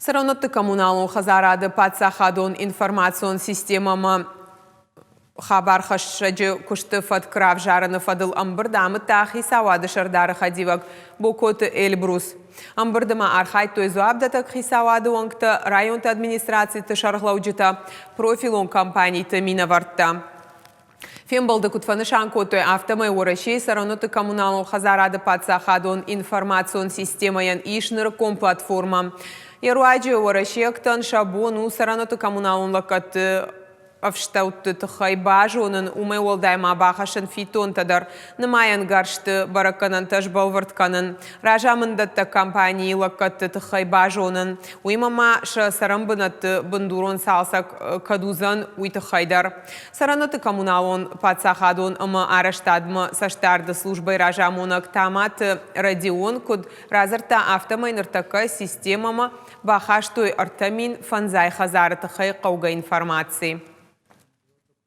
Цӕрӕнуӕтты-коммуналон хӕдзарады паддзахадон информацион системӕмӕ хабархӕссӕджы куысты фӕтк равзарыны фӕдыл ӕмбырд амыдта Хицауады Сӕрдары хӕдивӕг Бокоты Эльбрус. Ӕмбырды ма архайдтой дзуапдӕттӕг хицауады уӕнгтӕ, районты администрациты сӕргълӕуджытӕ, профилон компаниты минӕвӕрттӕ. Фембӕлды куыд фӕнысан кодтой, афтӕмӕй Уӕрӕсейы цӕрӕнуӕтты-коммуналон хӕдзарады паддзахадон информацион системӕйӕн ис нырыккон платформӕ. Йӕ руаджы уӕрӕсейӕгтӕн сӕ бон у цӕрӕнуӕтты-коммуналон лӕггӕдты ӕфстӕутты тыххӕй базонын, уымӕй уӕлдай ма бахӕссын фиддонтӕ дӕр, нымайӕн гӕрзты бӕрӕггӕнӕнтӕ сбӕлвырд кӕнын, разамынддӕттӕг компанийы лӕггӕдты тыххӕй базонын, уыимӕ ма сӕ цӕрӕнбынӕтты бындурон цалцӕг кӕд уыдзӕн, уый тыххӕй дӕр. Цӕрӕнуӕтты-коммуналон паддзахадон ӕмӕ арӕзтадмӕ цӕстдарды службӕйы разамонӕг Таматы Родион куыд радзырдта, афтӕмӕй ныртӕккӕ системӕмӕ бахастой 3500 хӕдзары тыххӕй хъӕугӕ информаци.